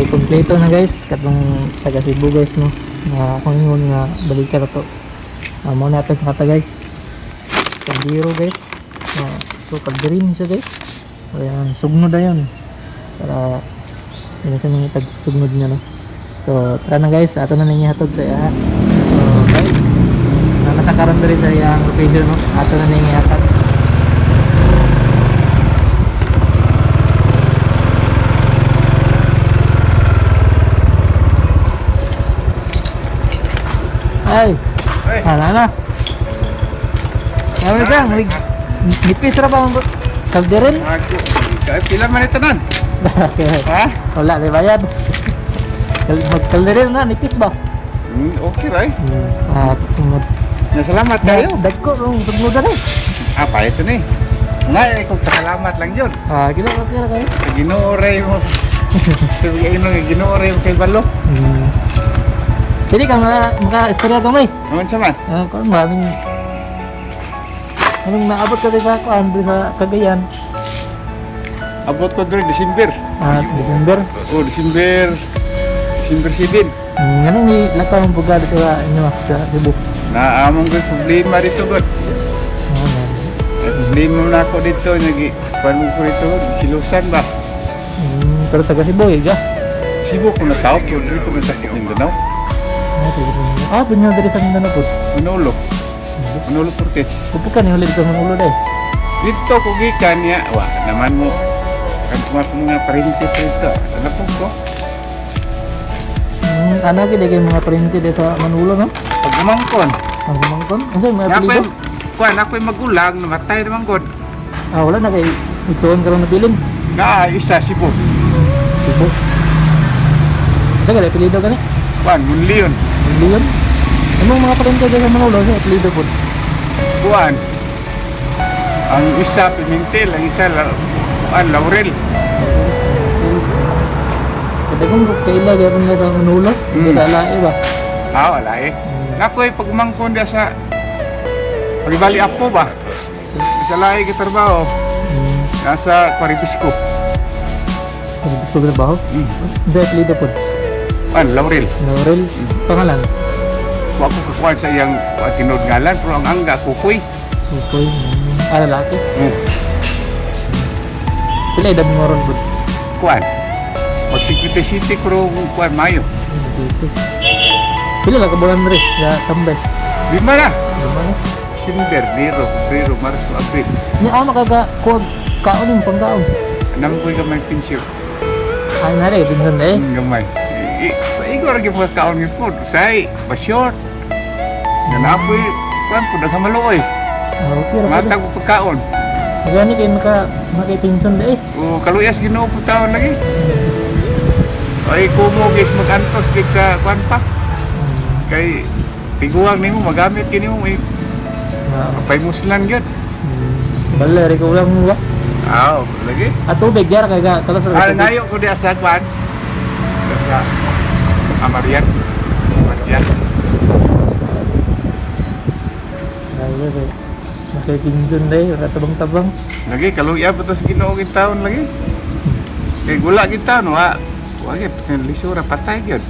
Okay, kompleto na guys. Katong taga Cebu guys no. Na akong ingon nga balikan na to. Mao na atong kata guys. Kaldero guys. So kalderin siya guys. So ayan, sugnod na yun. Para yun na siya mga tag sugnod niya no. So tara na guys, ato na ninyo hatod sa iya. So guys, na nakakaroon diri sa iyang location no. Ato na ninyo hatod. Ay, Ay. hala na. Ano ka? Nipis ra ba ang kalderin? Ako. Kaya pila man ito nan? Ha? Wala, may bayad. Magkalderin na, nipis ba? Okay right. Sunod. Na salamat kayo. Dagko, rong sunod na eh. Ah, pa ito ni. Nga, eh, kung salamat lang yun. Gila ka pira kayo. Ginooray mo. Sabi nga ginooray mo kay Balo. Pili ka maka istorya ka may. Naman siya man. Kung maraming anong naabot ka sa kuan sa Cagayan? Abot ko doon, December. December. Oh, December. December 7. Anong ni lakaw ang bugado sa inyo sa Cebu? Naamong ko problema dito, God. Man. May problema na ako dito. Nag kuan mo ko dito, silusan ba? Pero taga Cebu eh, ga. Cebu ko na tao, pero dito ko sa Mindanao. Pinyo diri sa Mindanao po. Manolo. Manolo Cortez. Upo ka ni huli dito sa ulo dai. Dito ko gikan niya, wa naman mo. Kan mga mga parinti dito. Ano po ko? Ana gid kay mga parinti dito sa Manulo no? Pagumangkon. Ang gumangkon. Unsa yung mga Ako'y, apelyido? kuan, ako'y magulang, namatay naman god. Wala na kay igsuon karon na bilin. Na isa Cebu. Cebu. Unsa kay apelyido kani? Kuan, Munleon. Leon. Anong mga parinti dito sa Manulo sa apelyido po? Kuan. Ang isa Pimentel, ang isa kuan, Laurel. Kada kung kaila gyapon nila sa Manulo, hindi ka lae ba? Wala eh. Nako'y pagumangkon dia sa Pagibali apo ba? Sa lahi kitarbaho. Nasa Paripisco. Gusto ko trabaho. Unsa apelyido po? Kuan, Laurel. Laurel. Pangalan? Wa ko kakuan sa iyang tinuod ngalan pero ang angga kukoy. Sukoy. Lalaki. Pila edad mo ron po? Kuan. Pag 57 pero kuan Mayo. Dito. Pila lang ka buwan rin sa tambay. Lima na. Lima na. December, Enero, Pebrero, Marso, Abril. Ni ama kaga kuwag kaon yung pangkaon. Anam ko gamay pensyon. Ay na rin, pinsan na eh. Gamay. Igo ra gyud mga kaon gyud food. Say, ba short. Ganapoy kuan pud nagkamaluoy. Okay ra pud. Matag ko pagkaon. Gani kay maka pinsan na eh. O kaluyas Ginoo po taon lagi. Ay kumo guys magantos gid sa kuan pa. Kay tiguang nimo magamit kini mo may paymuslan gyud. Bala rin ko lang mo ba? Aw, lagi. At tubig yara kaga kalas ra Ah, tubig. ngayo ko di sa kuan. Sa Amarian. Amarian. Ay, ay, maka pinsan na eh, ora tabang-tabang. Lagi kaluya pa to sa Ginoo gid taon lagi. Kay gula gid taon wa. Wa gyud lisura patay gyud.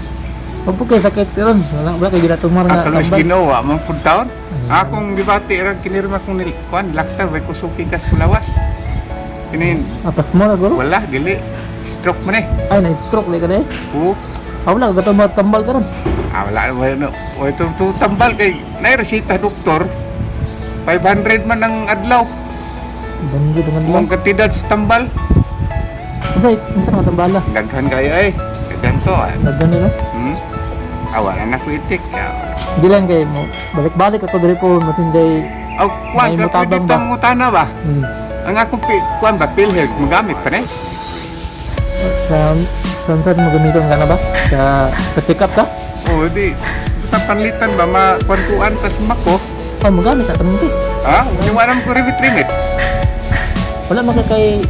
Huwag po kayo sakit ron. Wala wala kay ginatumar Ah, nga kaluya sa tambal. Ginoo wa man pud taon. Akong gibati ra kinirma kong nil kuan lakta way kusuki kas kulawas. Kini Pas mo na guro. wala dili stroke man eh. Ay, na-stroke lagi ka na eh. Oo. Wala, gatumar tambal ka ron. Wala wala no. O ito to tambal kay nay resita doktor. 500 man ang adlaw. Banggit ang Kung lang. kantidad sa tambal, Unsa nga tambala? daghan kaya eh. Daghan to. Ah. Daghan nila. Awa na ko itik. Di lang kay mo. Balik-balik ako diri po masinday. Aw, kuan May ka mutabang pwede ba? mangutana ba? Ang akong kuan ba PhilHealth magamit pa ni? Sa saan saan mo gamiton ka na ba? Sa pa-check up ka? Oh, di sa panlitan ba ma kuan tas mako? Oh, magamit na paninti. Ha? Yung alam ko rimit-rimit. Wala man ka kay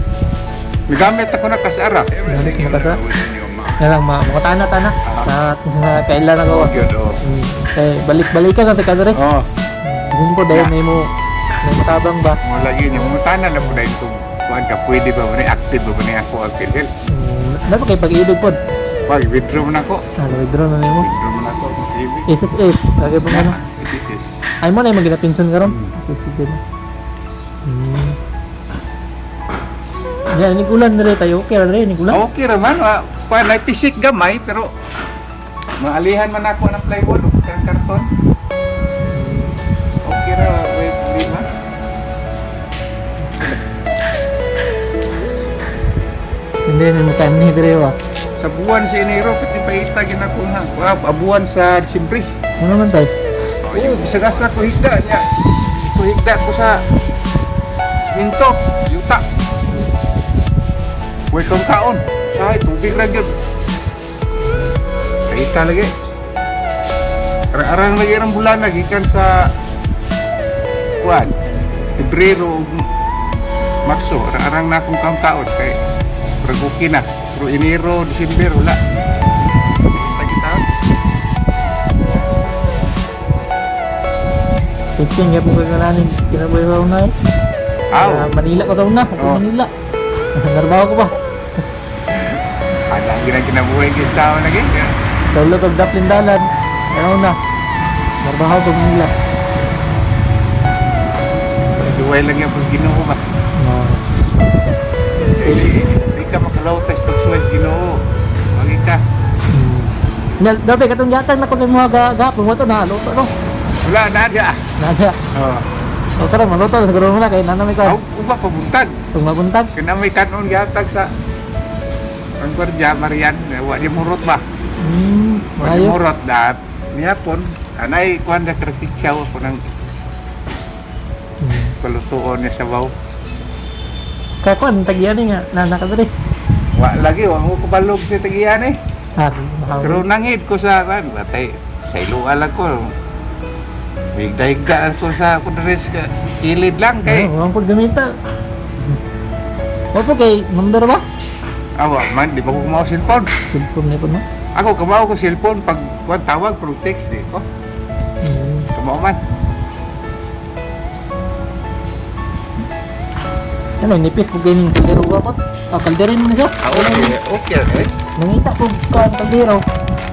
Nagamit ako na kasara. gamit mo ka sa. Yan lang ma tana-tana sa mga kailan ako. Gyud oh. Kay balik-balikan na sa kadere. Oh, Hindi po dahil na mo tabang ba? mo lagi niya mangutana na po dahil kung kuan ka pwede ba ni active ba ni ako ang PhilHealth? Dapat kay pag-ibig pod. Pag withdraw na ko. Ah, withdraw na nimo. Withdraw na ko. SSS, lagi pa ano. SSS. Ay mo na yung magina-pension karon. SSS din. Yan, ni ulan na rin tayo. Okay ra rin, ni ulan. Okay ra man, wa pa na pisik gamay pero maalihan man ako ng plywood o karang karton. Okay ra, way problema. Hindi na time ni dire ba. Sa buwan sa Enero, pati paita ginakuha. Wa abuan sa Disyembre. Ano man tayo? Oh, bisag asa ko higda niya. Ko higda ko sa minto, yuta. Way kang kaon. Sahay tubig lang gyud. Paita lagi. Arang-arang lagi ang bulan gikan sa kuan. Pebrero ug Marso, arang-arang na akong kaon kaon kay murag okay na. Pero Enero, Disyembre wala. Paita kita. Testing ya po kay nanin kinabuhi sa una eh. Aw. Ah, Manila ko sa una, ako Oh. Manila. Narbaho ko pa. Alang ginang kinabuhi kay tao lagi. Dawlo kag daplin dalan. Ano na? Narbaho ko Manila. Suway lang yan pag Ginoo ba. No. Eh, di ka makalawtas pag suway sa Ginoo. Wagi ka. Nal, dapat katong yatag na ko kay mga gapon mo to na luto no. Wala na dia. Nasa. Oh. O tara maluto na siguro mo na kay nana may Aw, kwan. uba pabuntag. Tung mabuntag. Kaya may kanon gihatag sa ang gwardiya Marian, eh, wa di murot ba? Wa di Ayo. murot da. Niyapon, anay kuan da krakitsaw ako ng palutuon niya sa baw. Kaya kwan tagiyan nga nana ka diri. Wa lagi wa mo kabalog sa tagiyan eh. Ah, Pero mahaw. nangid ko sa kan, batay sa iluwa lang ko. Higda-higda ko sa kudres kilid lang kay. Ay, wala pud gamita. Opo kay number ba? Awa man, di ba ko kumao cellphone? Cellphone ni po no. Ako kamao ko cellphone pag kuan tawag pero text di ko. Kamao man. Ano, nipis po kayo ng kaldero ba po? Ah, kalderin mo na siya. Ah, okay, okay. Eh. Nangita po ka ang kaldero.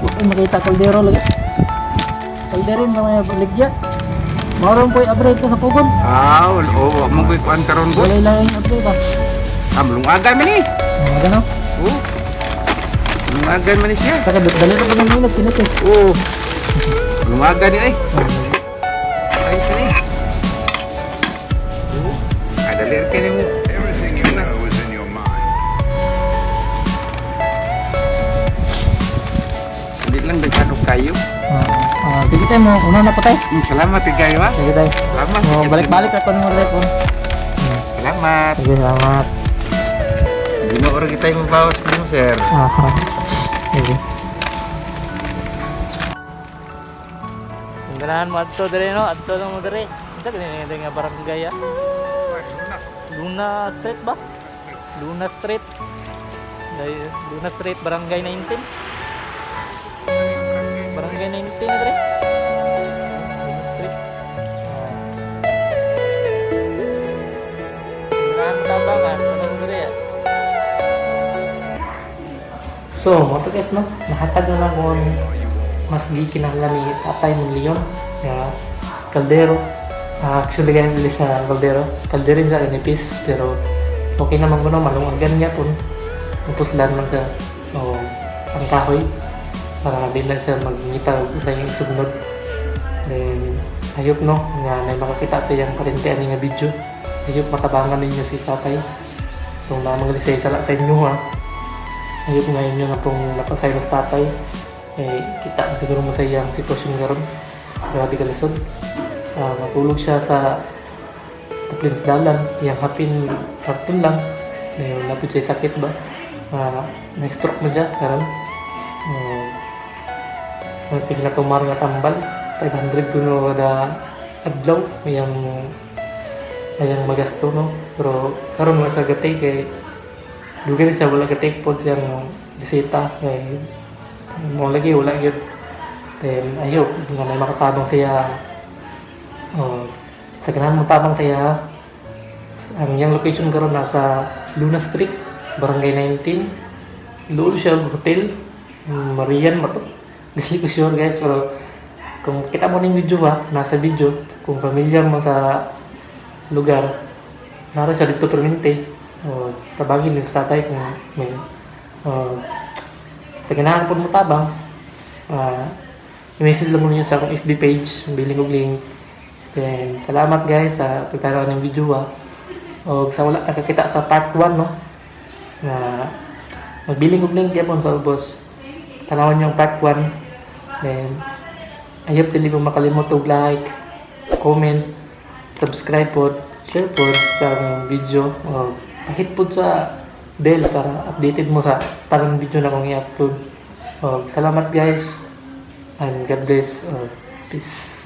Huwag makita kaldero lagi. Kalderin na may baligya. Maroon po yung upgrade ko sa pugon. Ah, wala oh, mo koy kuan karon ko. Walay lang yung upgrade ah. Ah, lungagan man ni. Mga gano'n. Oh. Lungagan man ni siya. Saka dali pa po ng minute, pinipis. Oh. Lungagan ni ay. Ay sini. Oh. Ah, dali ra kay nimo. Everything you know is in your mind. Hindi lang daghan og kayo. Ah, ah, sige tayo mo, una na po tayo. Salamat eh, kayo ha. Sige tayo. Salamat. Oh, balik-balik ako ng telephone. Salamat. Sige, salamat. Ginoo ra kita imong bawas nimo, sir. Ah, sige. Kung ganahan mo adto dire no, adto lang mo dire. Unsa gani nga nga barangay ah? Luna Street ba? Luna Street. Luna Street, Barangay 19. Barangay 19 na dire. Luna Street. Ah. Ganahan mo tabangan, ano mo dire ah? So, mo to guys no, nahatag na lang ko ang mas gikinahanglan ni Tatay Leon nga kaldero. Ah, actually ganyan dili sa kaldero. Kalderin sa nipis pero okay naman ko no, malungagan niya po. Mapuslan man sa o ang kahoy para di lang siya magngita og usa yung sugnod. Then ayop no nga nay makakita sa iyang parente ani nga video. Ayop matabangan ninyo si tatay. Itong namang sa sala sa inyo ha. Ayop nga inyo na pong napasay sa tatay. Eh, kita na siguro mo sa iyang sitwasyon karon. Grabe ka lisod. Ah, matulog siya sa tuplin sa dalan. Iyang hapin, hapin lang. Eh, lapit siya sakit ba? Ah, na-stroke mo siya karon. Sige na tumar nga tambal. 500 kuno kada adlaw iyang ayang magasto no. Pero karon mo siya gatay kay dugay na siya wala ka take pod siyang bisita kay mo lagi wala gyud. Then I hope nga may makatabang siya, oh, sa ganahan mo tabang siya. Ang iyang location karon nasa Luna Street, Barangay 19. Luol siya og hotel. Marian ba to? Dili ko sure, guys, pero kung kita mo ning video ha, nasa video, kung familiar mo sa lugar, nara siya dito permente. O, tabangin ni sa tatay kung may o, sa ganahan po mo tabang, i-message lang mo niyo sa akong FB page, bilin og link. Then, salamat guys sa pagtanaw ng video ha. O sa wala nakakita sa part 1, no, na magbilin og link gyapon sa ubos. Tanawan niyo ang part 1. Then, I hope dili mo makalimot og like, comment, subscribe pod, share pod sa akong video o pahit pod sa bell para updated mo sa tanang video na akong i-upload. O, salamat guys and God bless. O, peace.